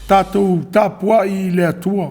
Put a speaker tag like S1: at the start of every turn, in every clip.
S1: Tatou tapuai i le Atua.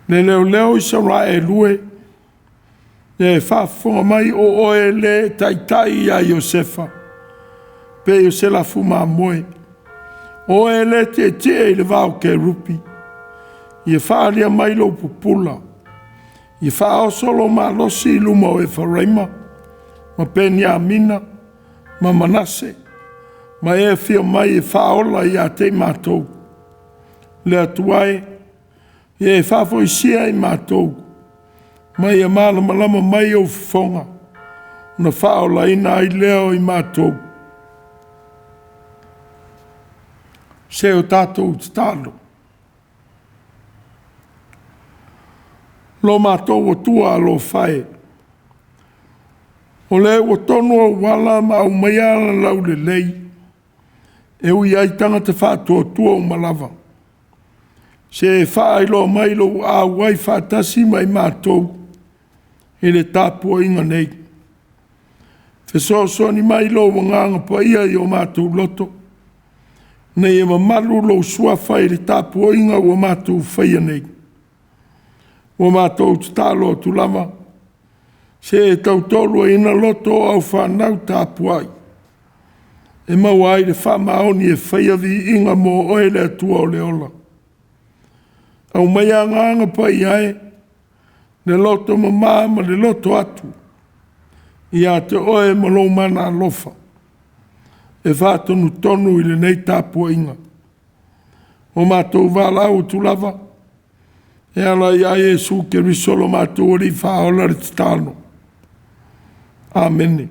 S1: Le leoleo i Saulaelue, ia e faafofoga mai o oe le taitai ia Iosefa, pei o se lafu mamoe. O oe le tietie i le va o Kerupi, ia faaalia mai lou pupula, ia faaoso lou malosi i luma o Efaraima ma Peniamina ma Manase, ma e afio mai e faaola ia te i matou. Le Atua e, ia e faafoisia i matou, ma ia malamalama mai ou fofoga, ona faaolaina ai lea o i matou. Se o tatou tatalo. Lo matou Atua alofa e, o lea ua tonu ou ala ma aumaia laulelei e ui ai tagata faatuatua uma lava. Se e faailoa mai lou auai faatasi ma i matou i le tapuaiga nei. Fesoasoani mai lou Agaga Paia i o matou loto, ina ia mamalu lou Suafa i le tapuaiga ua matou faia nei. Ua matou tatalo atu lava, se e tautoaluaina loto o au fanau tapuai, e maua ai le faamaoni e faia viiga mo Oe le Atua o le ola. Aumaia Agaga Paia e, le loto mama ma le loto atu ia te Oe ma lou mana alofa, e faatonutonu i lenei tapuaiga. Ua matou valaau atu lava e ala ia Iesu Keriso lo matou Alii Faaola le tatalo. Amene.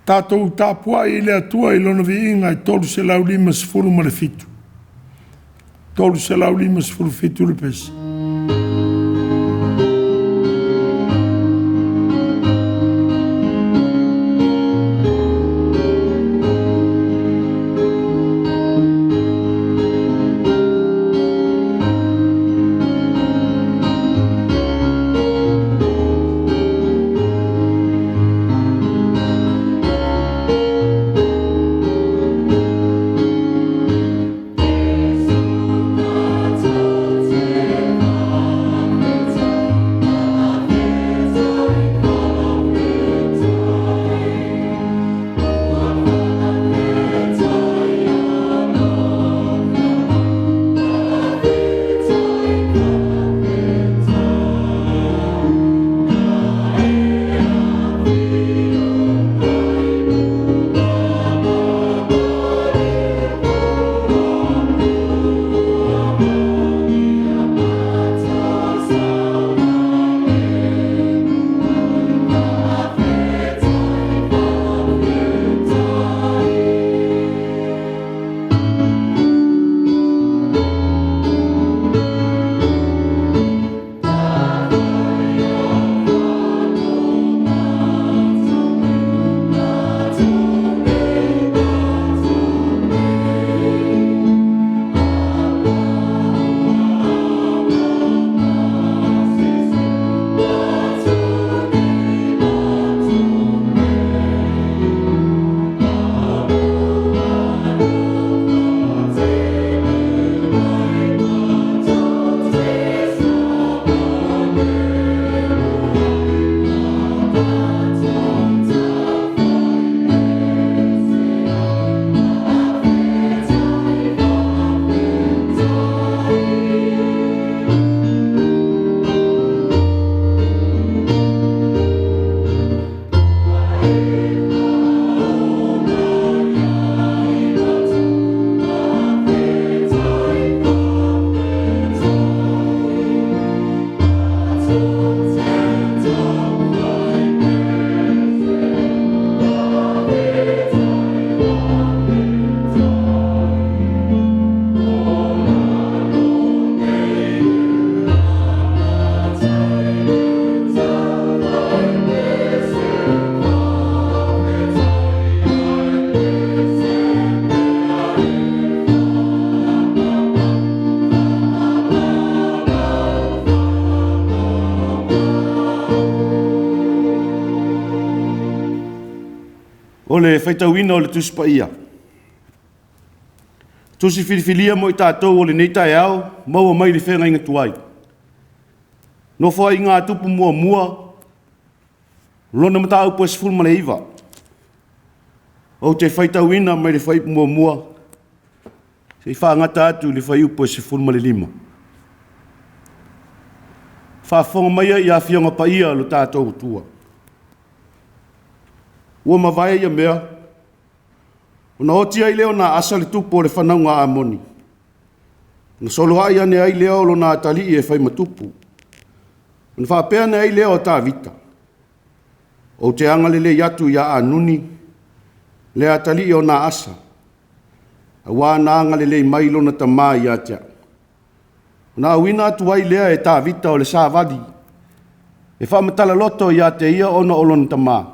S1: Tatou tapuai i le Atua i Lona viiga e 357, 357 le pese.
S2: O le faitauina o le Tusi Paia. Tusi filifilia mo i tatou o lenei taeao, maua mai le feagaiga tuai. Nofoaiga a Tupu Muamua, lona mataupu e 19. Ou te faitauina mai le fuaiupu muamua seia faagata atu i le fuaiupu e 15. Faafofoga maia i Afioga Paia a lo tatou Atua. Ua mavae ia mea, ona oti ai lea o Naasa le tupu o le fanauga a Amoni, ona soloai ane ai lea o lona atalii e fai ma tupu. Ona faapea ane ai lea o Tavita, Ou te agalelei atu ia Anuni, le atalii o Naasa, aua na agalelei mai lona tamā ia te au. Ona auina atu ai lea e Tavita o le savali e faamatala loto ia te ia ona o lona tamā.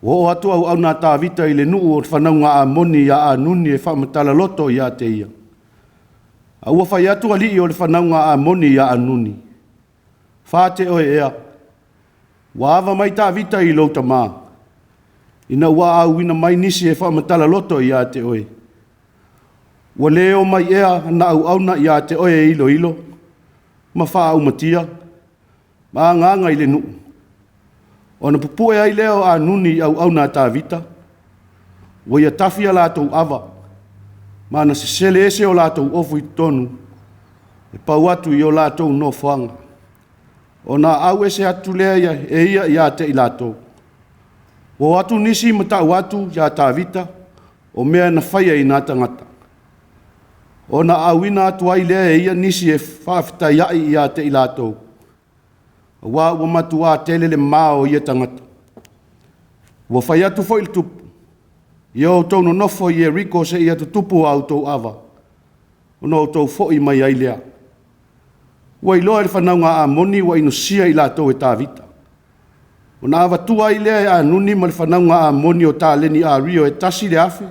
S2: Ua oo atu auauna a Tavita i le nuu o le fanauga a Amoni ia Anuni e faamatala loto ia te ia. A ua fai atu alii o le fanauga a Amoni ia Anuni, Fate oe ea, ua ava mai Tavita i lou tamā, ina ua auina mai nisi e faamatala loto ia te oe. Ua le o mai ea na auauna ia te oe e iloilo, ma faaumatia, ma agaga i le nuu. Ona pupue ai lea o Anuni i auauna a Tavita, ua ia tafi a latou ava, ma na sesele ese o latou ofu i totonu, e pau atu i o latou nofoaga. Ona aau ese atu lea e ia ia te i latou. Ua o atu nisi ma tau atu ia Tavita, o mea na faia i na tagata. Ona auina atu ai lea e ia nisi e faafetaiai ia te i latou, aua ua matuā tele le ma o ia tagata. Ua fai atu foi le tupu, ia outou nonofo i Ieriko seia tutupu a outou ava, ona outou foi mai ai lea. Ua iloa e le fanauga a Amoni ua inosia i latou e Tavita. Ona avatua ai lea e Anuni ma le fanauga a Amoni o taleni ario e 1,000,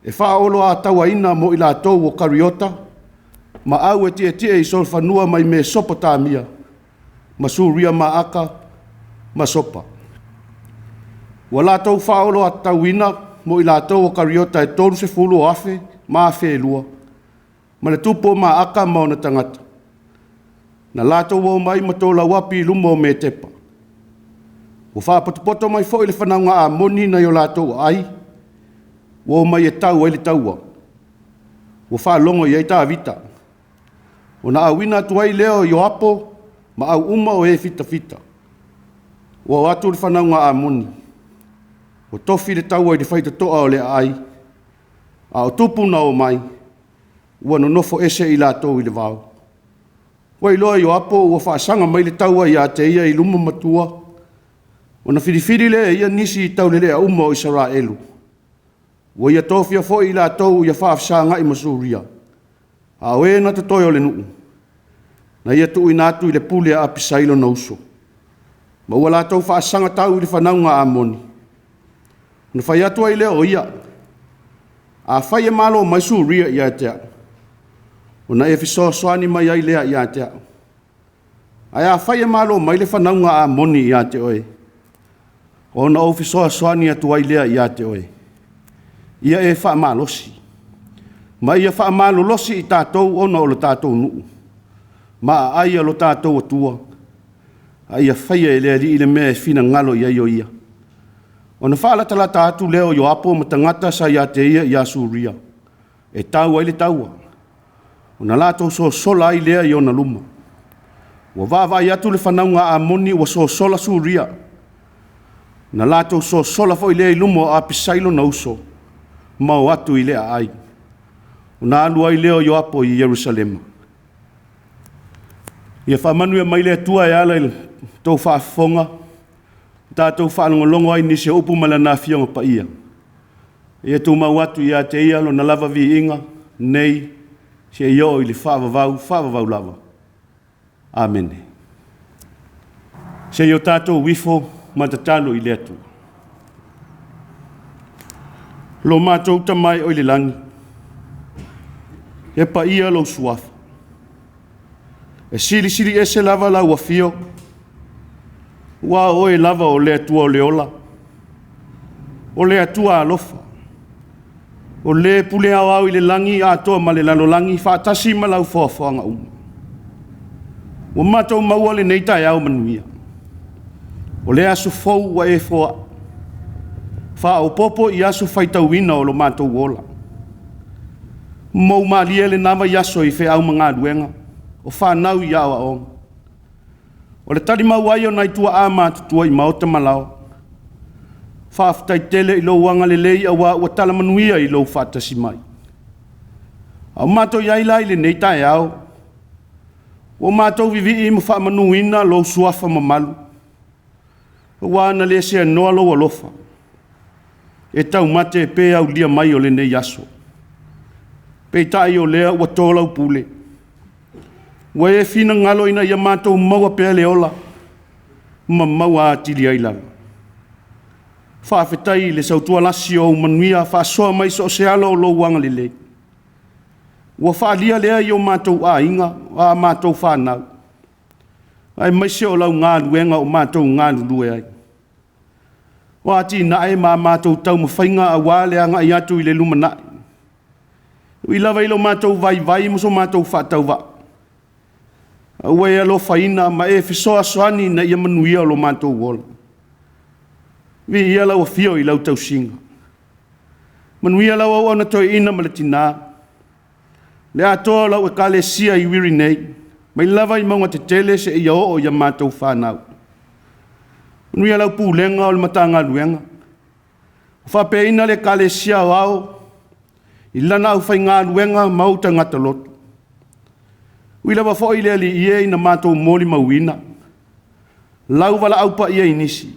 S2: e faaoloatauaina mo i latou o Kariota ma au e tietie i solofanua mai Mesopotamia, ma Suria Maaka ma Sopa. Ua latou faaoloatauina mo i latou o Kariota e 30,000 ma 2,000, ma le tupu o Maaka ma ona tagata. Na latou omai ma tolauapi i luma o Metepa. Ua faapotopoto mai foi le fanauga a Amoni nai o latou aai, ua omai e tau ai le taua. Ua faalogo i ai Tavita. Ona auina atu ai lea o Ioapo ma au uma o e fitafita. Ua o atu le fanauga a Amoni, ua tofi le taua i le faitotoa o le aai, a o tupu na omai, ua nonofo ese i latou i le vao. Ua iloa e Ioapo ua faasaga mai le taua ia te ia i luma ma tua, ona filifili lea e ia nisi i taulelea uma o Isaraelu. Ua ia tofia foi i latou ia faafesagai ma Suria, a o e na totoe o le nuu, na ia tuuina atu i le pule a Apisai lona uso. Ma ua latou faasaga tau i le fanauga a Amoni. Ona fai atu ai lea o ia, Afai e malo mai Suria ia te au, ona e fesoasoani mai ai lea ia te au. Ae afai e malo mai le fanauga a Amoni ia te oe, ona ou fesoasoani atu ai lea ia te oe. Ia e faamalosi, ma ia faamalolosi i tatou ona o lo tatou nuu, ma aai a lo tatou Atua, a ia faia e le Alii le mea e finagalo i ai o Ia. Ona faalatalata atu lea o Ioapo ma tagata sa ia te ia ia Suria, e tau ai le taua, ona latou sosola ai lea i ona luma. Ua vaavaai atu le fanauga a Amoni ua sosola Suria, na latou sosola foi lea i luma o Apisai lona uso, ma o atu i le aai. Ona alu ai lea o Ioapo i Ierusalema. Ia faamanuia mai le Atua e ala i le tou faafofoga, tatou faalogologo ai i nisi o upu ma Lana Afioga Paia. Ia tumau atu ia te Ia Lona lava viiga nei seia oo i le faavavau, faavavau lava. Amene. Seia o tatou ifo ma tatalo i le Atua. Lo matou Tama e oi le lagi, e paia lou suafa. E silisili ese lava lau afio, ua o oe lava o le Atua o le ola. O le Atua alofa, o le pule aoao i le lagi atoa ma le lalolagi faatasi ma lau foafoaga uma. Ua matou maua lenei taeao manuia, o le aso fou ua e foai, faaopoopo i aso faitauina o lo matou ola. Mou malie lena vaiaso i feau ma galuega, o fanau i aoaoga. O le talimau ai o nai tuaa matutua i maota ma laoa. Faafetai tele i lou agalelei aua ua tala manuia i lou faatasi mai. A o matou i ai la i lenei taeao, ua matou vivii ma faamanuina lou suafa mamalu, aua na le seanoa lou alofa, e taumate pe aulia mai o lenei aso. Peitai o lea ua to lau pule, ua e finagalo ina ia matou maua pea le ola ma maua atili ai lava. Faafetai i le sautualasi o ou manuia faasoa mai so o se ala o lou agalelei, ua faaalia lea i o matou aiga, o a matou fanau, aemaise o lau galuega o matou galulue ai. O atinae ma a matou taumafaiga aua le agai atu i le lumanai. E ui lava i lo matou vaivai ma so matou faatauvaa, a ua e alofaina ma e fesoasoani ina ia manuia lo matou ola. Viia lau Afio i lau tausiga. Manuia lau auauna toeaina ma le tina, le atoa o lau Ekalesia i Uiri nei, mai lava i mauga tetele seia oo ia matou fanau. Manuia lau pulega o le Matagaluega, faapeaina le Ekalesia Aoao i lana aufaigaluega ma ou tagata lotu. Ui lava foi le Alii e ina matou molimauina lau valaau paia i nisi,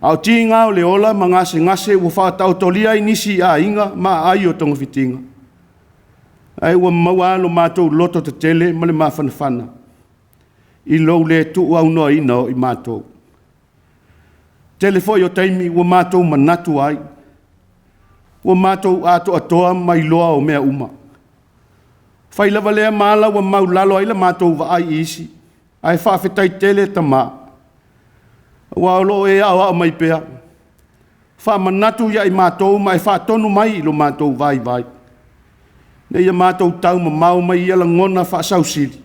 S2: a o tiga o le ola ma gasegase ua faataotolia ai nisi i aiga ma aai o togafitiga, ae ua maua lava lo matou loto tetele ma le mafanafana i lou le tuuaunoaina o i matou. Tele foi o taimi ua matou manatu ai, ua matou atoatoa ma iloa o mea uma. Fai lava lea ma ala ua maulalo ai la matou vaai i isi, ae faafetai tele Tama, aua o lo o e aoao mai pea, faamanatu ia i matou ma e faatonu mai i lo matou vaivai, ina ia matou taumamao mai ia lagona faasausili.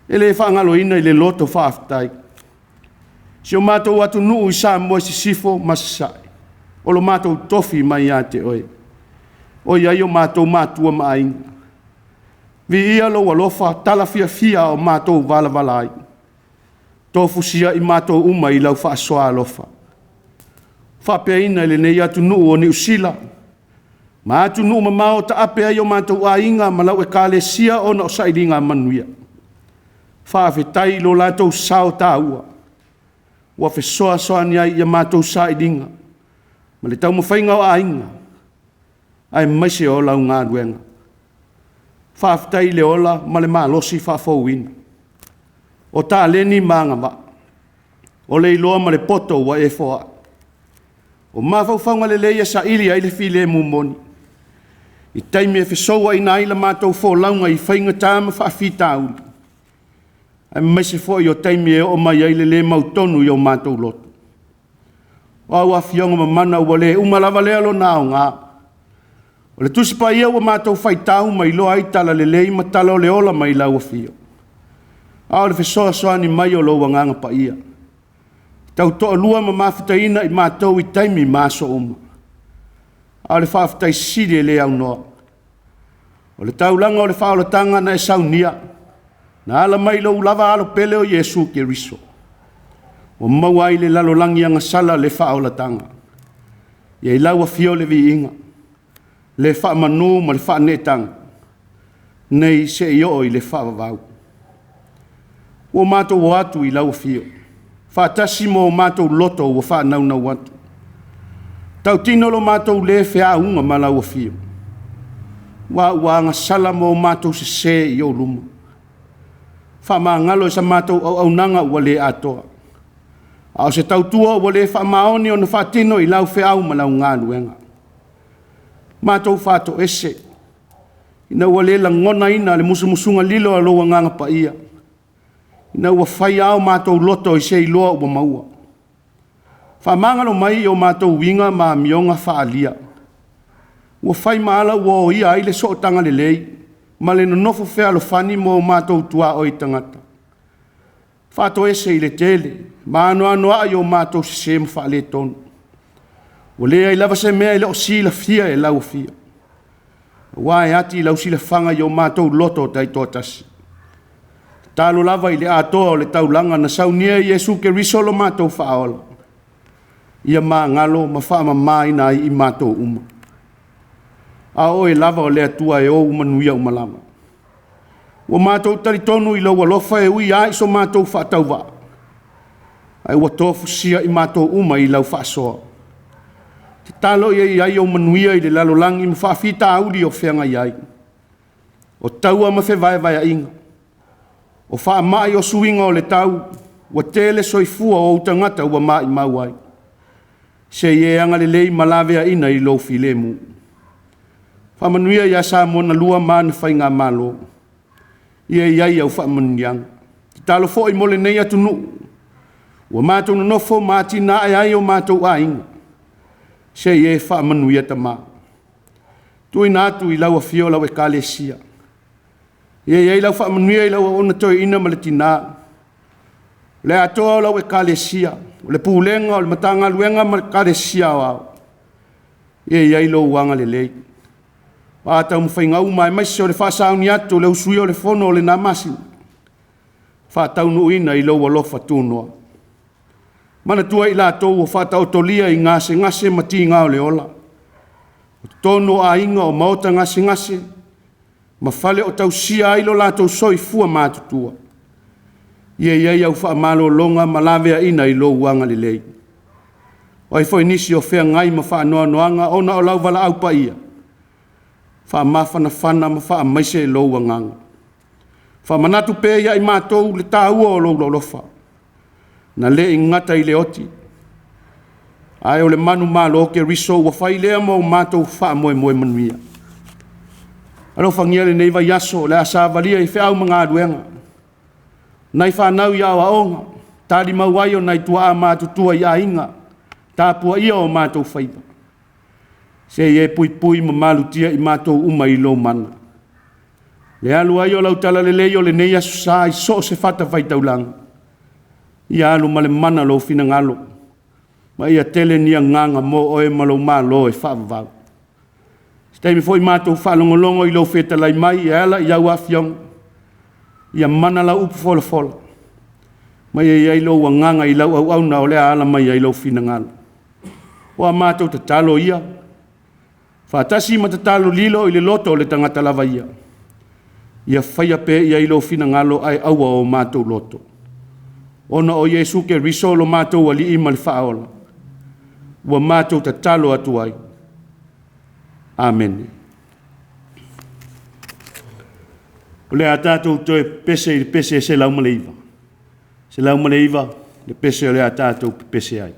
S2: E le faagaloina i le loto faafetai si o matou atunuu i Samoa i Sisifo ma Sasae, o lo matou tofi mai ia te Oe, o i ai o matou matua ma aiga. Viia lou alofa talafiafia o matou valavala ai, tofusia i matou uma i lau faasoa alofa. Faapeaina i lenei atunuu o Niu Sila ma atunuu mamao o taape ai o matou aiga ma lau Ekalesia ona o sailiga manuia. Faafetai i lo latou sao taua ua fesoasoani ai i a matou sailiga ma le taumafaiga o aiga, aemaise o lau galuega. Faafetai i le ola ma le malosi faafouina, o taleni ma agavaa, o le iloa ma le poto ua e foai, o mafaufauga lelei e saili ai le filemu moni, i taimi e fesouaina ai la matou folauga i faigata ma faafitauli, aemaise foi o taimi e oo mai ai le le mautonu i o matou loto. O au Afioga Mamana ua le uma lava lea lona aoga. O le Tusi Paia ua matou faitau ma iloa ai talalelei ma tala o le ola mai lau Afio, a o le fesoasoani mai o lou Agaga Paia, e tautoalua ma mafutaina i matou i taimi ma aso uma. A o le faafetai sili e le aunoa, o le taulaga o le faaolataga na e saunia, na ala mai i lou lava Alo pele o Iesu Keriso, ua maua ai i le lalolagi agasala le faaolataga. Ia i lau Afio le viiga, le faamanu ma le faaneetaga, nei seia oo i le faavavau. Ua matou o atu i lau Afio, faatasi ma o matou loto ua faanaunau atu, tautino lo matou le feauga ma lau Afio, aua ua agasala ma o matou sese i ou luma. Faamagalo i sa matou auaunaga ua le atoa, a o se tautua ua le faamaoni ona faatino i lau feau ma lau galuega. Matou faatoese, ina ua le lagonaina le musumusuga lilo a lou Agaga Paia, ina ua fai lava o matou loto i se iloa ua maua. Faamagalo mai i o matou uiga ma amioga faaalia, ua fai ma ala ua oia ai le sootaga lelei ma le nonofo fealofani ma o matou tuaoi tagata. Faatoese i le tele ma anoanoai o matou sese ma faaletonu. Ua leai lava se mea e le o silafia e lau Afioga, aua e ati lau silafaga i o matou loto taitoatasi. Tatalo lava i le atoa o le taulaga na saunia e Iesu Keriso lo matou Faaola, ia magalo ma faamamaina ai i matou uma. A o oe lava o le Atua e ou manuia uma lava. Ua matou talitonu i lou alofa e ui lava i so matou faatauvaa, ae ua tofusia i matou uma i lau faasoa. Tatalo ia i ai ou manuia i le lalolagi ma faafitauli o feagai ai, o taua ma fevaevaeaiga, o faamai, o suiga o le tau, ua tele soifua o ou tagata ua maumau ai. Se i e agalelei ma laveaiina i lou filemu. Faamanuia ia Samoa na lua ma ana faigamalo, ia i ai au faamanuiaga. Tatalo foi mo lenei atunuu ua matou nonofo ma atinae ai o matou aiga, se i e faamanuia Tama. Tuuina atu i lau afio lau Ekalesia, ia i ai lau faamanuia i lau auauna toeaina ma le tina, le atoa o lau Ekalesia, o le pulega o le Matagaluega ma le Ekalesia Aoao, ia i ai lou agalelei. O a taumafaiga uma aemaise o le faasauni atu o le usuia o le Fono o lena masina, faataunuuina i lou alofa tunoa. Manatua i latou ua faataotolia i gasegase ma tiga o le ola, o totonu o aiga, o maota gasegase, ma fale o tausia ai lo latou soifua matutua, ia i ai au faamalologa ma laveaiina i lou agalelei. O ai foi nisi o feagai ma faanoanoaga ona o lau valaau paia, faamafanafana ma faamaise lou agaga. Faamanatu pea ia i matou le taua o lou alofa, na le i gata i le oti, ae o le manumalo o Keriso ua fai lea mo matou faamoemoe manuia. Alofagia lenei vaiaso o le a savalia i feau ma galuega, nai fanau i aoaoga, talimau ai o nai tuaa matutua i aiga, tapuaia o matou faiva. Se i e puipui ma malutia i matou uma i lou mana. Le alu ai o lau talalelei o lenei Aso Sa i so o se fatafaitaulaga, ia alu ma le mana lou finagalo, ma ia tele ni agaga mo oe ma lou Malo e faavavau. Se taimi foi matou faalogologo i lou fetalai mai e ala i au afioga, ia mana lau upu folafola, ma ia i ai lou agaga i lau auauna o le a ala mai ai lou finagalo. O a matou tatalo ia, faatasi ma tatalo lilo i le loto o le tagata lava ia, ia faia pea i ai lou finagalo ae aua o matou loto. Ona o Iesu Keriso lo matou Alii ma le Faaola, ua matou tatalo atu ai. Amene. O le a tatou toe pepese i le pese e 109. 109, le pese o le a tatou pepese ai.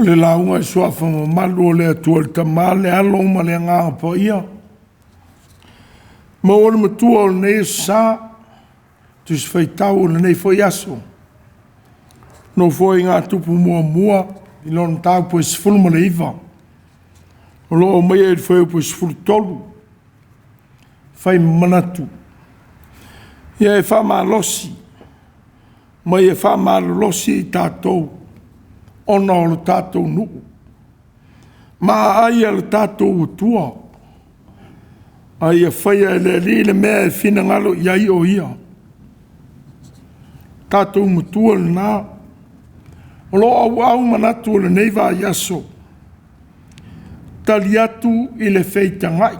S1: O le lauga i suafa mamalu o le Atua le Tama, le Alo ma le Agaga Paia. Maua le matua o lenei aso sa, Tusi Faitau o lenei foi aso. Nofoaiga Tupu Muamua i lona mataupu e 19, o lo o aumaia i le Fuaiupu 13, fai ma manatu. Ia e faamalosi ma ia faamalolosi i tatou ona o lo tatou nuu, ma aai a lo tatou Atua, a ia faia e le Alii le mea e finagalo i ai o Ia. Tatou matua lena, o lo o auau manatu o lenei vaiaso, tali atu i le feitagai.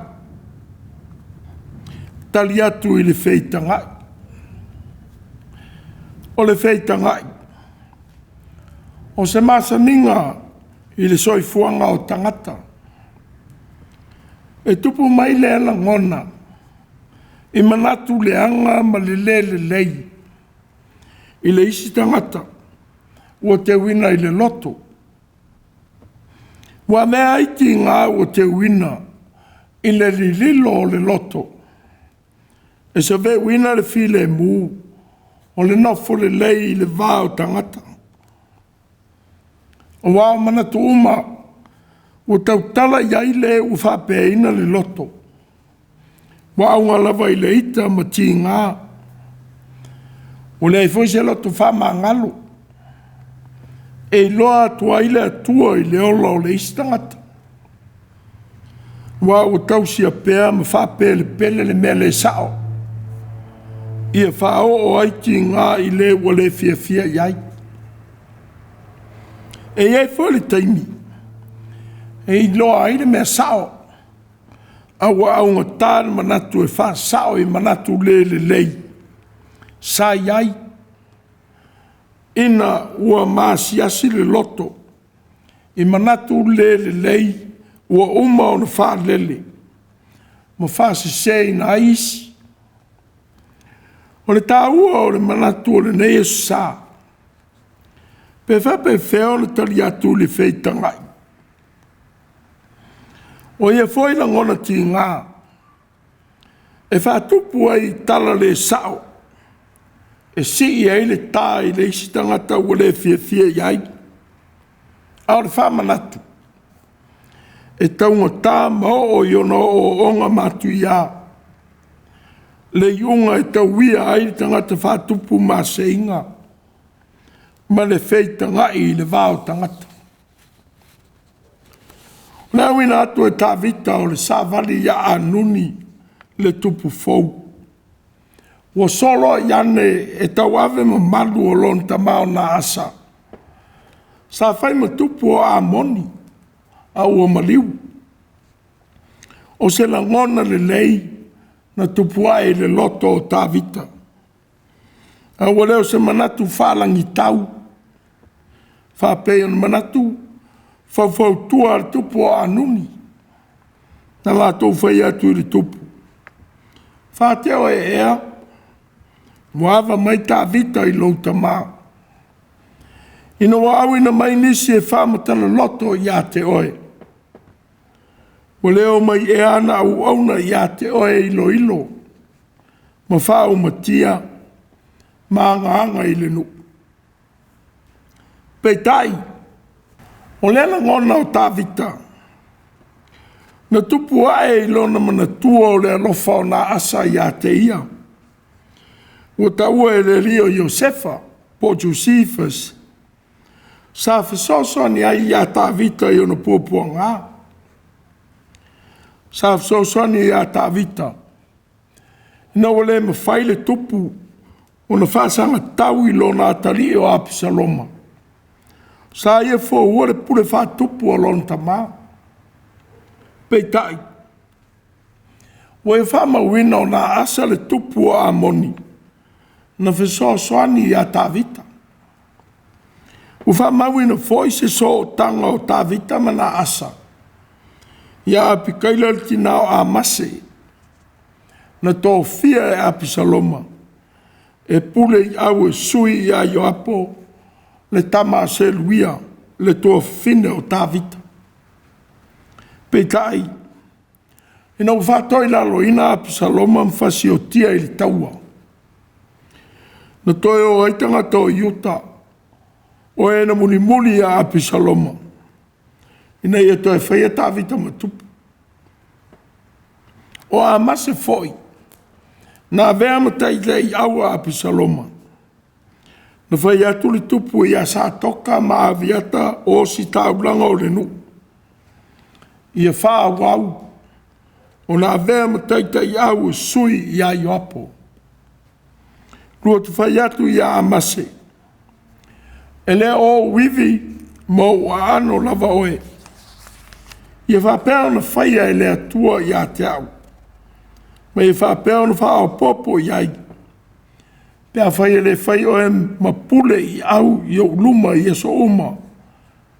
S1: Tali atu i le feitagai. O le feitagai, o se masaniga i le soifuaga o tagata. E tupu mai lea lagona i manatu leaga ma le le lelei i le isi tagata ua teuina i le loto. Ua avea ai tiga ua teuina i le lililo o le loto, e saveuina le filemu o le nofo lelei i le va o tagata. Aua o manatu uma ua tautala i ai le ua faapeaina le loto, ua auga lava i le ita ma tiga. Ua leai foi se loto faamagalo e iloa atu ai le Atua i le ola o le isi tagata. Aua ua tausia pea ma faapelepele le mea le sao, ia faaoo ai tiga i le ua le fiafia i ai. E i ai foi le taimi e iloa ai le mea sao, a ua augata le manatu e faasao i manatu le lelei sa i ai, ina ua maasiasi le loto i manatu le lelei ua uma ona faalele ma faaseseina ai isi. O le taua o le manatu o lenei aso sa, pe faapefea ona tali atu i le feitagai? O ia foi lagona tiga e faatupu ai i tala le sao, e sii ai le ta i le isi tagata ua le fiafia i ai. A o le faamanatu, e taugata ma oo i ona ooooga matuia le iuga e tauia ai le tagata faatupu maseiga ma le feitagai i le va o tagata. O le auina atu e Tavita o le savali ia Anuni le tupu fou, ua solo ai ane e tauave mamalu o lona tama o Naasa, sa fai ma tupu o Amoni, a ua maliu. O se lagona lelei na tupu ae i le loto o Tavita, a ua le o se manatu faalagitau, faapei ona manatu faufautua a le tupu o Anuni, na latou fai atu i le tupu, “Faatea oe ea, ua ava mai Tavita i lou tama, ina ua auina mai nisi e faamatala-loto ia te oe. Ua le omai ea ana auauna ia te oe e iloilo ma faaumatia ma agaaga i le nuu?” Peitai, o lea lagona o Tavita, na tupu ae i lona manatua o le alofa o Naasa ia te ia, ua taua e le alii o Iosefa po o Josephus, sa fesoasoani ai ia Tavita i ona puapuaga. Sa fesoasoani ia Tavita ina ua le mafai le tupu ona faasagatau i lona atalii o Apisaloma, sa ia foua le pule faatupu a lona tama. Peitai, ua ia faamauina o Naasa le tupu o Amoni na fesoasoani ia Tavita. Ua faamauina foi se sootaga o Tavita ma Naasa ia Apikaila le tina o Amase, na tofia e Apisaloma e pule i au e sui ia Ioapo le tama a Seluia le tuafafine o Tavita. Peitai, ina ua faatoilaloina Apisaloma ma fasiotia i le taua, na toe o ai tagata o Iuta, o e na mulimuli ia Apisaloma, ina ia toe faia Tavita ma tupu. O Amase foi, na avea ma taitaiau a Apisaloma, na fai atu le tupu ia Satoka ma Aviata o ositaulaga o le nuu, ia faaauau ona avea ma taitaiau e sui ia Ioapo. Lua te fai atu ia Amase, “E le o ou ivi ma ou aano lava oe. Ia faapea ona faia e le Atua ia te au, ma ia faapea ona faaopoopo i ai, pe afai e le faia oe ma pule iau i ou luma i aso uma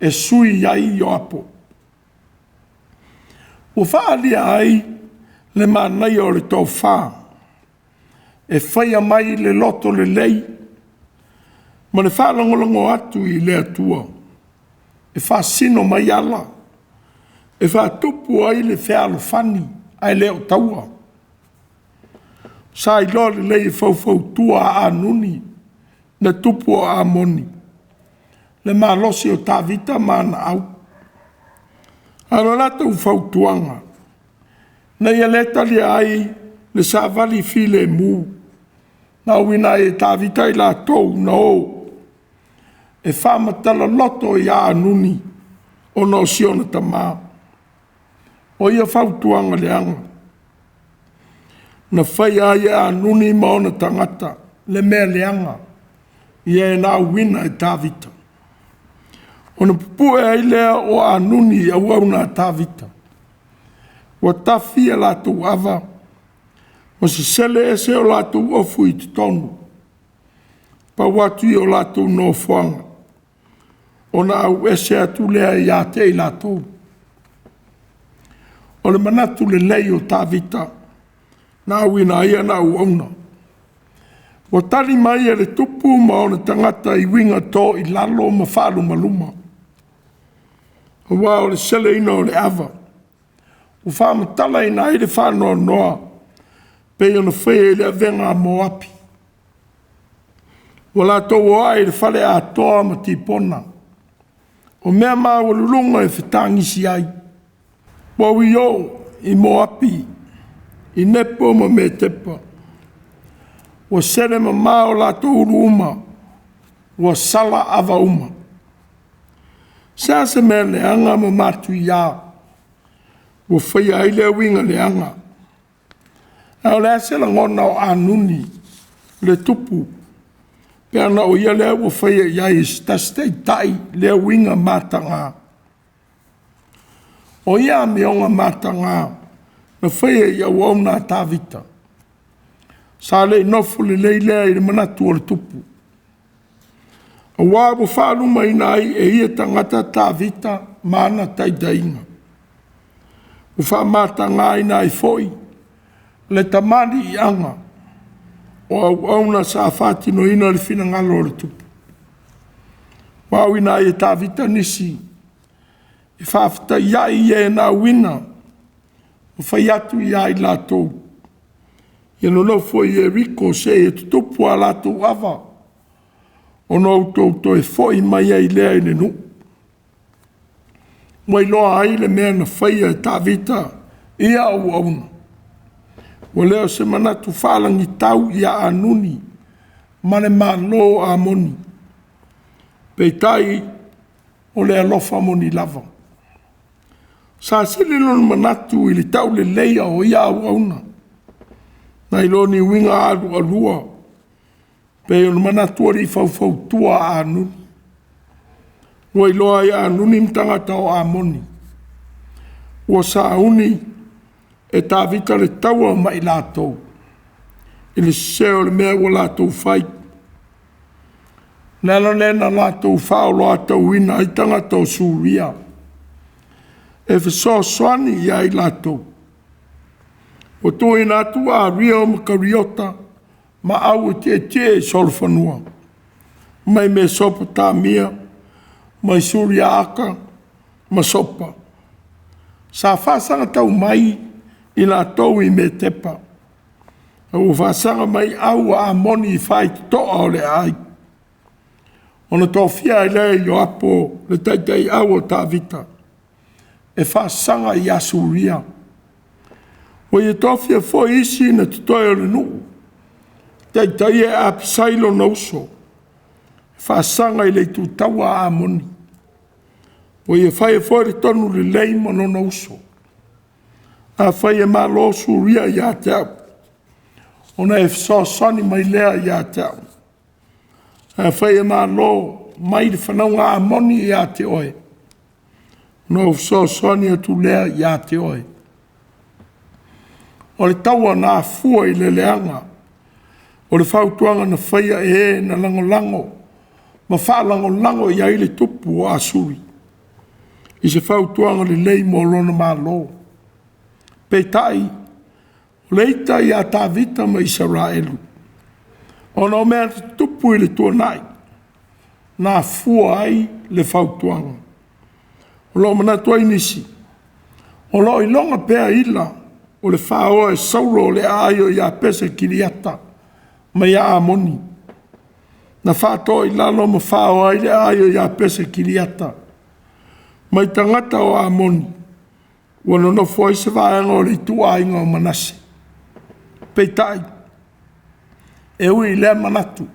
S1: e sui ai Ioapo.” Ua faaalia ai le manaia o le tofa e faia mai le loto lelei ma le faalogologo atu i le Atua, e faasino mai ala, e faatupu ai le fealofani ae le o taua. Sa iloa lelei e faufautua a Anuni le tupu o Amoni le malosi o Tavita ma ana au. A o le latou fautuaga, na ia le talia ai le savali filemu na auina ai e Tavita i latou na o e faamatala loto ia Anuni ona o si ona tama. O ia fautuaga leaga, na faia ai e Anuni ma ona tagata le mea leaga i e na auina e Tavita. Ona pupue ai lea o Anuni i auauna a Tavita, ua tafi a latou ava, ma sesele ese o latou ofu i totonu, pau atu i o latou nofoaga, ona auese atu lea ia te i latou. O le manatu lelei o Tavita na auina ai ana auauna. Ua tali mai e le tupu ma ona tagata i uiga toilalo ma faalumaluma, aua o le seleina o le ava, ua faamatalaina ai le faanoanoa pei ona faia i le avega a Moapi. Ua latou o ae i le faleatoa ma Tipona, o mea maualuluga e fetagisi ai. Ua uio i Moapi, i Nepo ma Metepa, ua sele mamao latou ulu uma, ua sala ava uma. Se a se mea leaga ma matuia ua faia ai lea uiga leaga? A o le a se lagona o Anuni le tupu, pe ana o ia lea ua faia i ai e se tasi taitai lea uiga mataga? O ia amioga mataga na faia i auauna a Tavita, sa le i nofo lelei lea i le manatu o le tupu, aua ua faalumaina ai e ia tagata Tavita ma ana taitaiga. Ua faamatagaina ai foi le tamaliiaga o auauna sa faatinoina le finagalo o le tupu. Ua auina ai e Tavita nisi e faafetaiai i e na auina, ma fai atu ia i latou, ia nonofo i Ieriko seia tutupu a latou ava, ona outou toe foi mai ai lea i le nuu. Ua iloa ai le mea na faia e Tavita ia auauna, ua le o se manatu faalagitau ia Anuni ma le Malo o Amoni, peitai o le alofa moni lava. Sa sili lona manatu i le tauleleia o ia auauna, nai lo ni uiga alualua, pei o le manatu o alii faufautua a Anuni. Ua iloa ai e Anuni ma tagata o Amoni, ua sauni e Tavita le taua ma i latou, i le sese o le mea ua latou fai. O le ala lea na latou faaoloatauina ai tagata o Suria e fesoasoani ia i latou. Ua tuuina atu Ario ma Kariota ma au e tietie i solofanua mai Mesopotamia. mai Suriaaka ma Sopa. Sa faasaga tau mai i latou i Metepa, a ua faasaga mai au a Amoni i faitotoa o le aai. Ona tofia ai lea e Ioapo le taitaiau o Tavita e faasaga ia Suria. Ua ia tofia foi isi na totoe o le nuu, taitaia e Apisai lona uso, e faasaga i le itutaua a Amoni. Ua ia faia foi le tonu lelei ma lona uso. Afai e malo Suria ia te au, ona e fesoasoani mai lea ia te au. Afai e malo mai le fanauga a Amoni ia te oe, ona ou fesoasoani atu lea ia te oe. O le taua na afua i le leaga o le fautuaga na faia e e na lagolago ma faalagolago i ai le tupu o Asuri i se fautuaga lelei mo lona malo. Peitai, o le ita ia Tavita ma Isaraelu, ona o mea tutupu i le tuanai, na afua ai le fautuaga. O lo o manatu ai nisi, o lo o iloga pea ila o le faoa e Saulo o le aai o Iapese Kiriata mai ia Amoni. Na faatoa i lalo ma faoa ai le aai o Iapese Kiriata mai tagata o Amoni ua nonofo ai se vaega o le ituaiga o Manase. Peitai, e ui i lea manatu,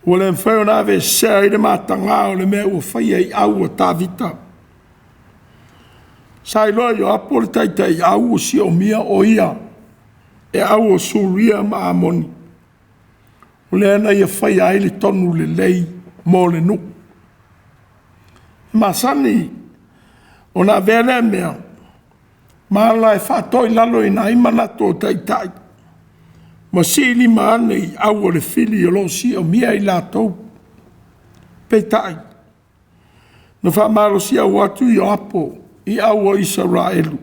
S1: ua le mafai ona aveesea ai le mataga o le mea ua faia i au a Tavita. Sa iloa e Ioapo le taitaiau ua siomia o ia e au o Suria ma Amoni. O lea na ia faia ai le tonu lelei mo le nuu. E masani ona avea lea mea ma ala e faatoilaloina ai manatu o taitai ma siilima ane i au o le fili o lo o siomia i latou. Peitai, na faamalosiau atu Ioapo i au o Isaraelu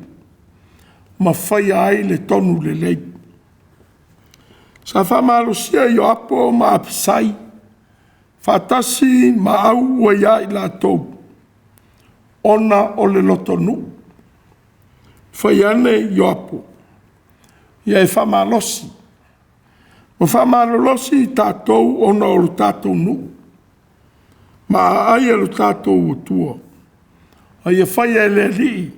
S1: ma faia ai le tonu lelei. Sa faamalosia Ioapo ma Apisai faatasi ma au ua ia i latou, ona o le lotonuu. Fai ane Ioapo, ia e faamalosi ma faamalolosi i tatou ona o lo tatou nuu, ma aai e lo tatou Atua, a ia faia e le Alii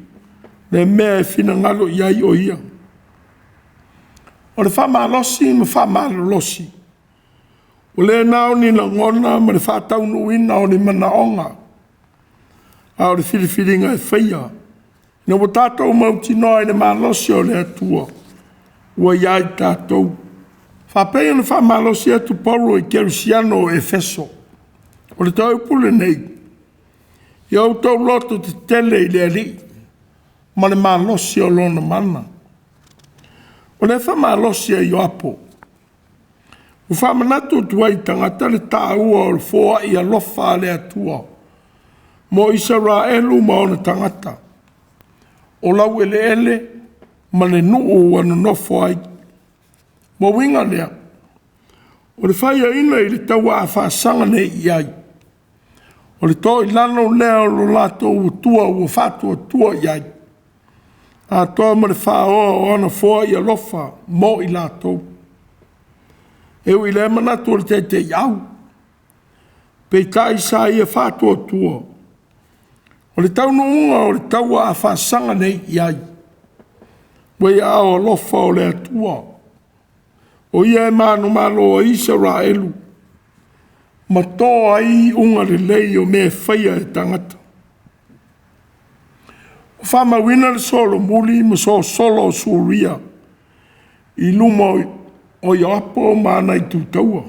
S1: le mea e finagalo i ai o Ia. O le faamalosi ma faamalolosi, ua le na o ni lagona ma le faataunuuina o ni manaoga, a o le filifiliga e faia ina ua tatou mautinoa i le malosi o le Atua ua ia i tatou. Faapea ona faamalosi atu Paulo i kerisiano o Efeso. O le toe upu lenei, ia outou lototetele i le Alii ma le malosi o lona mana. O le faamalosi a Ioapo, ua faamanatu atu ai i tagata le taua o le foai alofa a le Atua mo Isaraelu ma ona tagata, o laueleele ma le nuu ua nonofo ai. Ua uiga lea, o le faiaina i le taua a faasaga nei i ai, o le toilalo lea o lo latou Atua ua faatuatua i ai, atoa ma le faoa o ana foai alofa mo i latou. E ui i lea manatu o le taitaiau, peitai sa ia faatuatua, o le taunuuga o le taua a faasaga nei i ai, ua i aao alofa o le Atua, o Ia e manumalo ai Isaraelu ma to ai iuga lelei o mea e faia e tagata. Ua faamauina le solomuli ma sosolo o Suria i luma o Ioapo ma ana itutaua,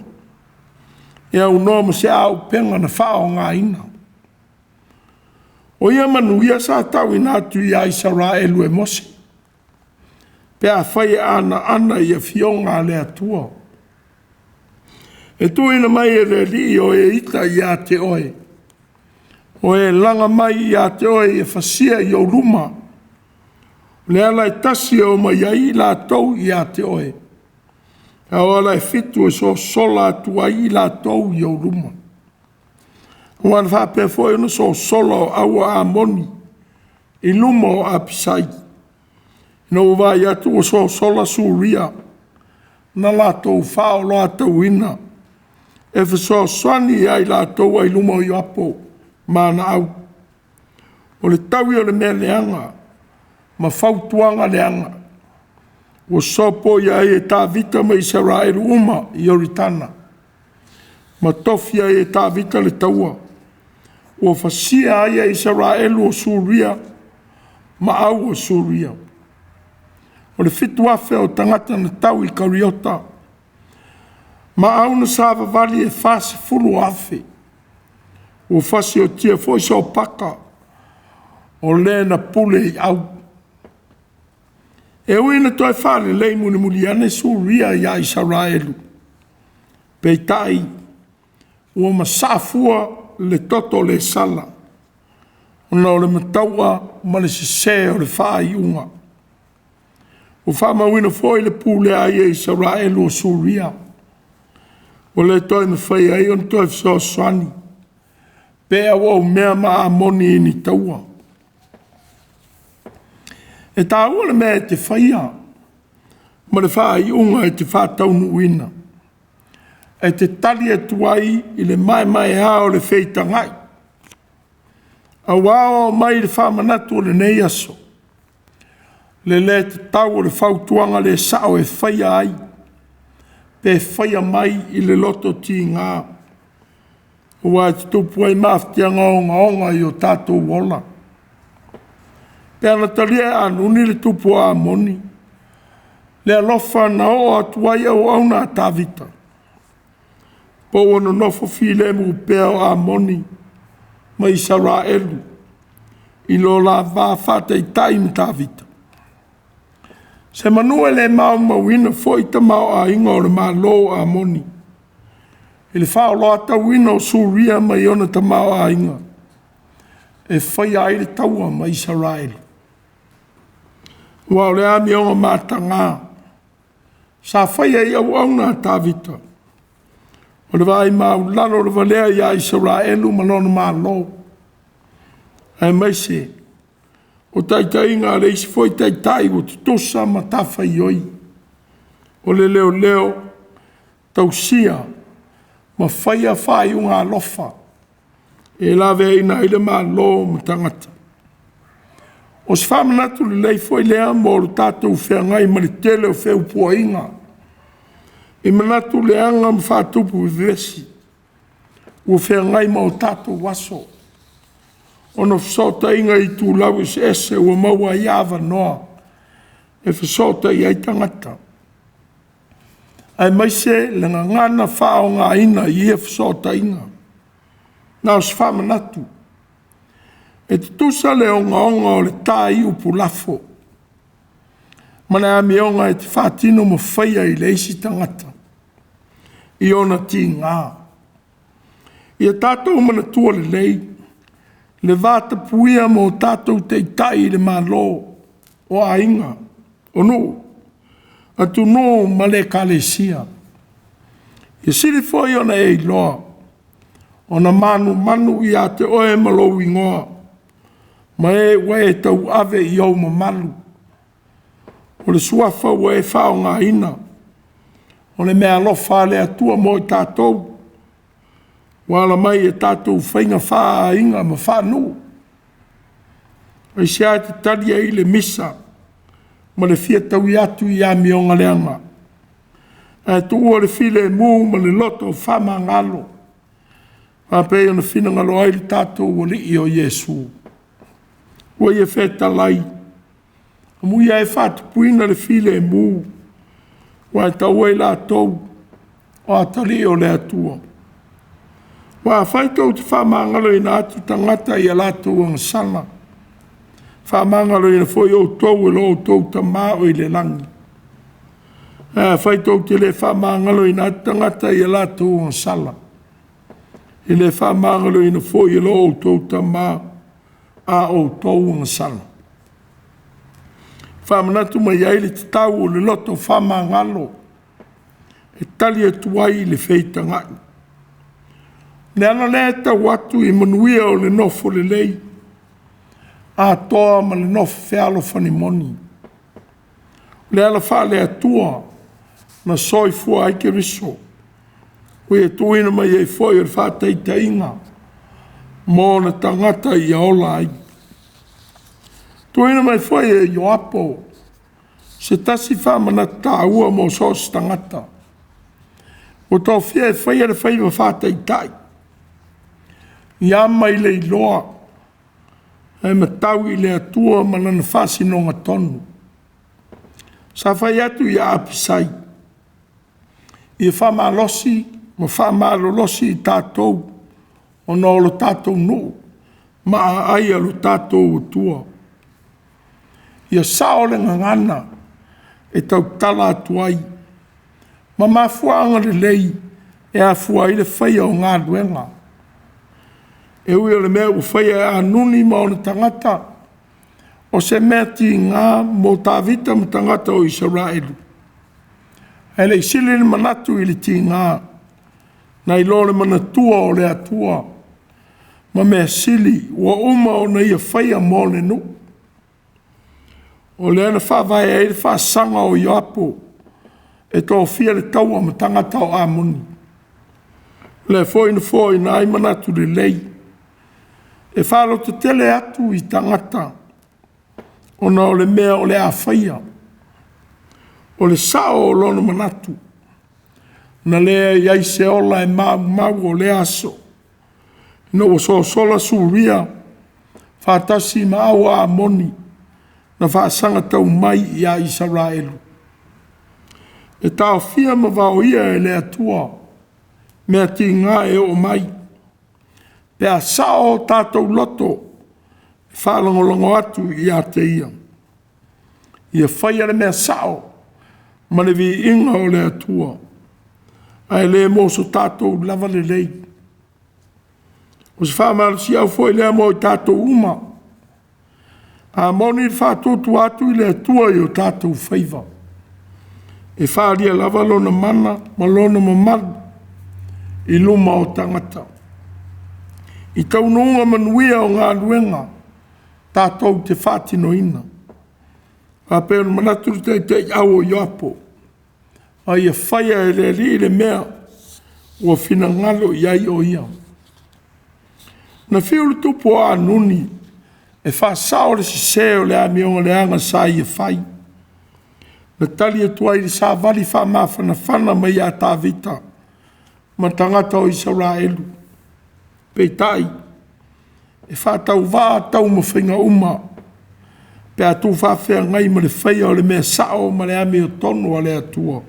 S1: e aunoa ma se auupega na faaaogaina. O ia manuia sa tauina atu ia Isaraelu e Mose, pe afai e anaana i afioga a le Atua. E tuuina mai e le Alii o e ita ia te oe, o e laga mai ia te oe ia fasia i ou luma. O le ala e tasi e omai ai i latou ia te oe, a o ala e fitu e sosola atu ai i latou i ou luma. Ua na faapea foi ona sosola o au a Amoni i luma o Apisai, ina ua vaai atu ua sosola Suria na latou faaoloatauina e fesoasoani ia i latou ai luma o Ioapo ma ana au. O le taui o le mea leaga ma fautuaga leaga ua sopoia ai e Tavita ma Isaraelu uma Ioritana, ma tofia ai e Tavita le taua ua fasia ai e Isaraelu o Suria ma au o Suria. O le 7,000 o tagata na tau i Kariota, ma au na savavali e 40,000. Ua fasiotia foi Sopaka o le na pule i au. E ui ina toe faalelei mulimuli ane Suria ia Isaraelu, peitai ua masaa fua le toto le sala, ona o le mataua ma le sese o le faaiuga. Ua faamauina foi le pulea ai e Isaraelu o Suria, ua le toe mafai ai ona toe fesoasoani pe auaumea ma Amoni i ni taua. E taua le mea e te faia ma le faaiuga e te faataunuuina, e te tali atu ai i le maemaea o le feitagai, aua aoao mai le faamanatu o lenei aso, le le tatau o le fautuaga le sao e faia ai, pe faia mai i le loto tiga, aua e tutupu ai mafatiaga ogaoga i o tatou ola. Pe a na talia e Anuni le tupu o Amoni le alofa na oo atu ai auauna a Tavita, po ua nonofo filemu pea o Amoni ma Isaraelu i lo la va faataitai ma Tavita. Semanu e le maumauina foi tamaoaiga o le Malo o Amoni i le faaoloatauina o Suria mai ona tamaoaiga e faia ai le taua ma Isaraelu. Aua o le amioga mataga sa faia i auauna a Tavita, o le vaai maualalo lava lea ia Isaraelu ma lona Malo, aemaise o taitaiga a le isi foi taitai ua tutusa matafaioi o le leoleo, tausia ma faia faaiuga alofa e laveaiina ai le Malo ma tagata. O se faamanatu lelei foi lea mo le tatou feagai ma le tele o feupuaiga i manatu leaga ma faatupu vevesi ua feagai ma o tatou aso, ona o fesootaiga i itulau eseese ua maua ai avanoa e fesootai ai tagata, aemaise le gagana faaaogaina i ia fesootaiga. Na o se faamanatu, e tutusa le ogaoga o le ta i upu lafo ma le amioga e te faatino ma faia i le isi tagata i ona tiga. Ia tatou manatua lelei le vatapuia ma o tatou taitai i le Malo, o aiga, o nuu, atunuu ma le Ekalesia. E sili foi ona e iloa ona manumanu ia te oe ma lou igoa, ma e ua e tauave i ou mamalu. O le suafa ua e faaaogaina, o le meaalofa a le Atua mo i tatou, ua ala mai i tatou faiga faa-aiga ma faa-nuu. Aisea e te tali ai i le misa ma le fia taui atu i amioga leaga, ae tuua le filemu ma le loto faamagalo, faapei ona finagalo ai le tatou Alii o Iesu. Ua ia fetalai, amuia e faatupuina le filemu, aua e taua i latou o atalii o le Atua. Aua afai tou te faamagaloina atu tagata i a latou agasala, faamagaloina foi outou e lo outou Tama o i le lagi. Ae afai tou te le faamagaloina atu tagata i a latou agasala, e le faamagaloina foi e lo outou Tama a outou agasala. Faamanatu mai ai le tatau o le loto faamagalo e tali atu ai i le feitagai. Le ala lea e tau atu i manuia o le nofo lelei atoa ma le nofo fealofani moni. O le ala faale-Atua na soifua ai Keriso, ua Ia tuuina mai ai foi o le faataitaiga mo ona tagata ia ola ai. Tuuina mai foi e Ioapo se tasi faamanatu taua mo so o se tagata ua tofia e faia le faiva faataitai, ia ama i le iloa ae matau i le Atua ma Lana faasinoga tonu. Sa fai atu ia Apisai, ia faamalosi ma faamalolosi i tatou ona o lo tatou nuu ma aai a lo tatou Atua. Ia sao le gagana e tautala atu ai, ma mafuaaga lelei e afua ai le faia o galuega. E ui o le mea ua faia e Anuni ma ona tagata, o se mea tiga mo Tavita ma tagata o Isaraelu, ae le i sili le manatu i le tiga, nai lo le manatua o le Atua ma mea sili ua uma ona ia faia mo le nuu. O lea na faavae ai le faasaga o Ioapo e tofia le taua ma tagata o Amoni. O lea foi na foaina ai manatu lelei e faalototele atu i tagata ona o le mea o le a faia. O le sao o lona manatu, na leai ai se ola e maumau o lea aso, ina ua sosola Suria faatasi ma au a Amoni na faasaga tau mai ia Isaraelu. E taofia ma vaoia e le Atua mea tiga e oo mai, pe a sao o tatou loto e faalagolago atu ia te Ia. Ia faia le mea sao ma le viiga o le Atua, ae le mo so tatou lava lelei. O se faamalosiau foi lea mo i tatou uma. A moni le faatuatua atu i le Atua i o tatou faiva, e faaalia lava lona mana ma lona mamalu i luma o tagata. I taunuuga manuia o galuega tatou te faatinoina. Faapea ona manatu le taitaiau o Ioapo, a ia faia e le Alii le mea ua finagalo i ai o Ia. Na fiu le tupu o Anuni e faasao le sese o le amioga leaga sa ia fai. Na tali atu ai i le savali faamafanafana mai ia Tavita ma tagata o Isaraelu. Peitai, e faatauvaa taumafaiga uma pe a tuufaafeagai ma le faia o le mea sao ma le amiotonu a le Atua.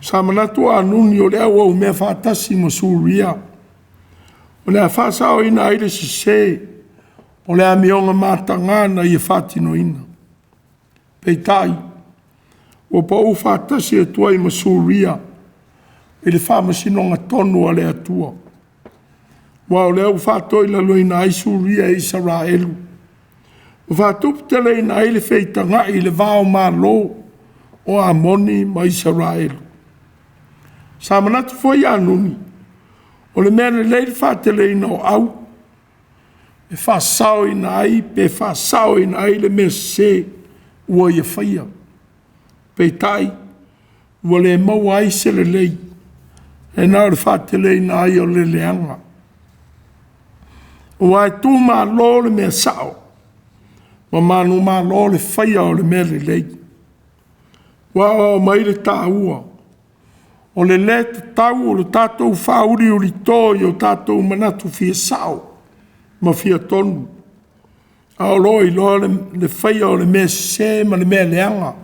S1: Sa manatu Anuni o le auaumea faatasi ma Suria, o le a faasaoina ai le sese o le amioga mataga na ia faatinoina. Peitai, ua pau faatasi atu ai ma Suria i le faamasinoga tonu a le Atua. Aua o lea ua faatoilaloina ai Suria e Isaraelu, ua faatuputeleina ai le feitagai i le va o Malo o Amoni ma Isaraelu. Sa manatu foi Anuni, o le mea lelei le faateleina o au e faasaoina ai pe faasaoina ai le mea sese ua ia faia. Peitai, ua le maua ai se lelei, ae na o le faateleina ai o le leaga. Aua e tumalo le mea sao, ma manumalo le faia o le mea lelei. Ua aoao mai le taua o le le tatau o le tatou faauliulito i o tatou manatu fia sao ma fia tonu, a o lo o iloa le faia o le mea sese ma le mea leaga.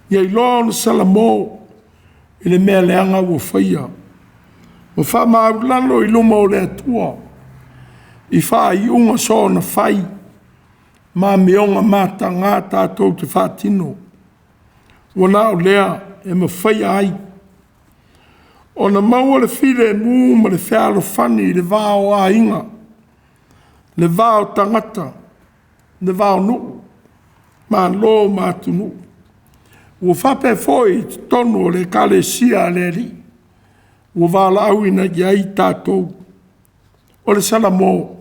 S1: Ia iloa ona salamo i le mea leaga ua faia, ma faamaualalo i luma o le Atua i faaiuga soona fai ma amioga mataga tatou te faatino. Ua na o lea e mafaia ai ona maua le filemu ma le fealofani i le va o aiga, le va o tagata, le va o nuu, malo ma atunuu. Ua faapea foi i totonu o le Ekalesia a le Alii. ua valaauina i ai tatou. O le Salamo,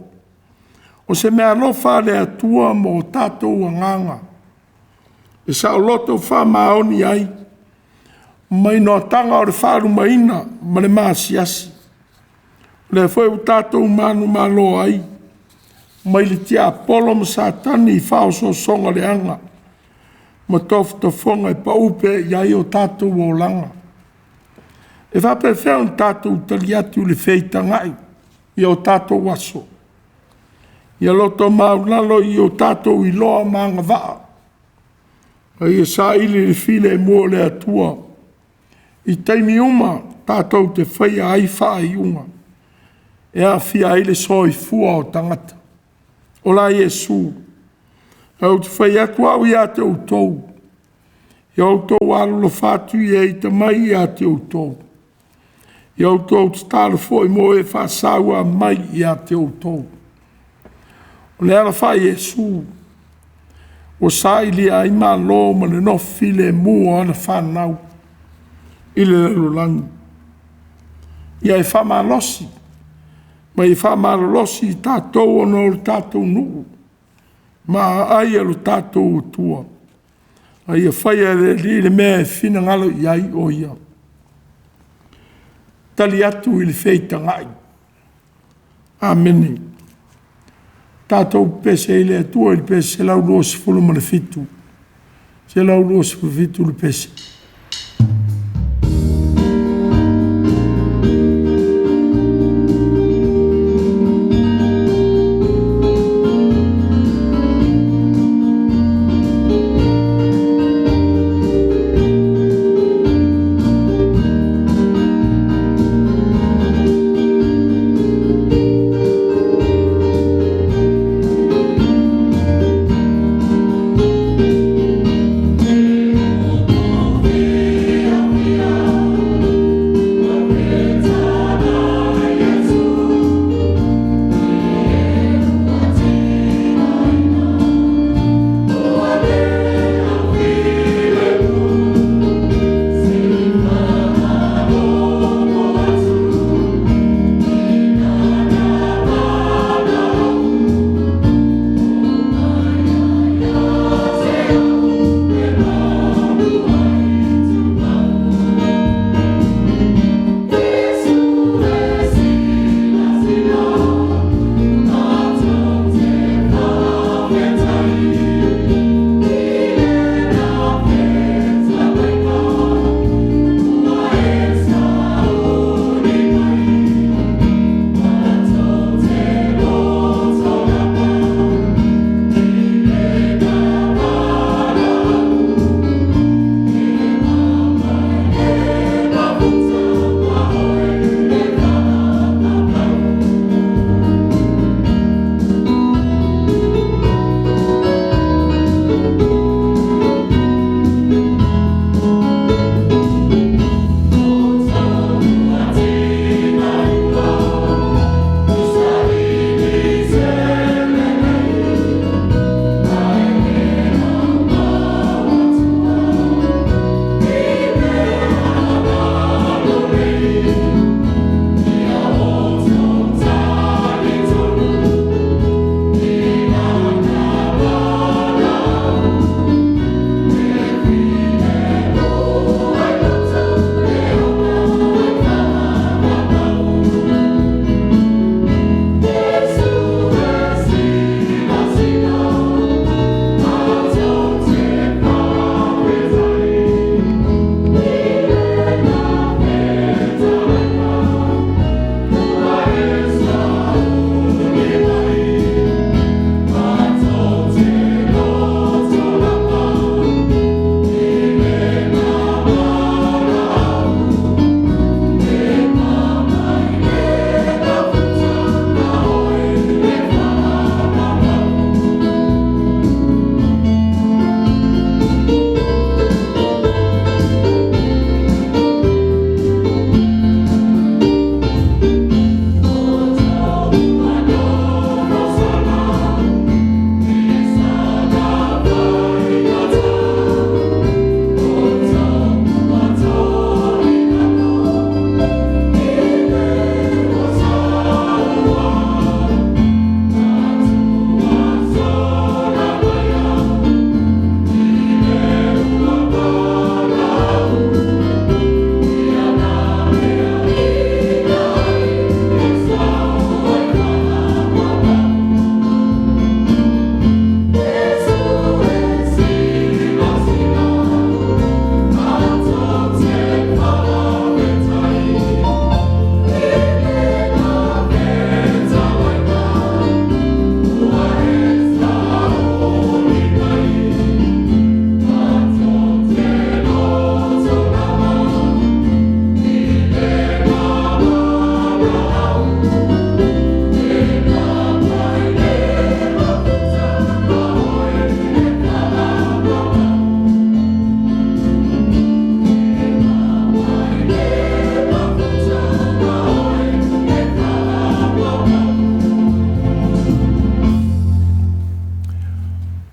S1: o se meaalofa a le Atua mo tatou agaga, e saoloto faamaoni ai, mai noataga o le faalumaina ma le maasiasi. O lea foi ua tatou manumalo ai, mai le tiapolo ma Satani i faaosoosoga leaga ma tofotofoga e pau pea i ai o tatou olaga. E faapefea ona tatou tali atu i le feitagai i o tatou aso? Ia loto maualalo i o tatou iloa ma agavaa, a ia saili le filemu o le Atua i taimi uma tatou te faia ai faaiuga e aafia ai le soifua o tagata. Ola Iesu, ae ou te fai atu au ia te outou, ia outou alolofa atu i e ita mai ia te outou. Ia outou tatalo foi mo e faasaua mai ia te outou. O le ala faa-Iesu ua sailia ai malo ma le nofo filemu o ana fanau i le lalolagi. Ia e faamalosi ma ia faamalolosi i tatou ona o le tatou nuu ma aai a lo tatou Atua, a ia faia e le Alii le mea e finagalo i ai o Ia. Tali atu i le feitagai. Amene. Tatou pepese ai i le Atua i le pese 127, 127 le pese.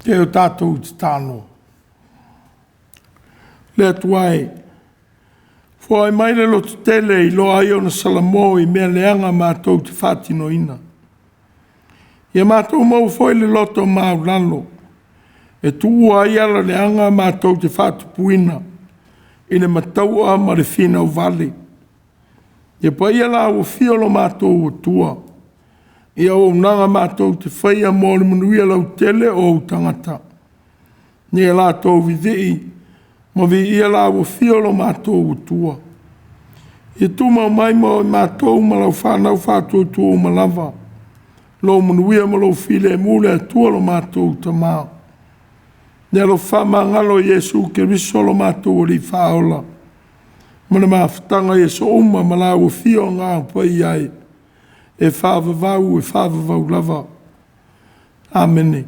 S1: E o tatou tatalo. Le Atua e, foai mai le lototele e iloa ai ona salamo i mea leaga matou te faatinoina. Ia matou maua foi le loto maualalo e tuua ai ala leaga matou te faatupuina i le mataua ma le finau vale. Ia paia la ua fia lo matou Atua, ia auaunaga matou te faia mo le manuia lautele o ou tagata. Ia latou vivii ma viia la ua fia lo matou Atua. Ia tumau mai mo i matou ma lau fanau faatuatua uma lava, lou manuia ma lou filemu le Atua lo matou Tama. Ia alofa faamagalo Iesu Keriso lo matou Alii Faaola, ma le mafutaga i aso uma ma la ua fia o Agaga Paia e, e faavavau, e faavavau lava. Amene.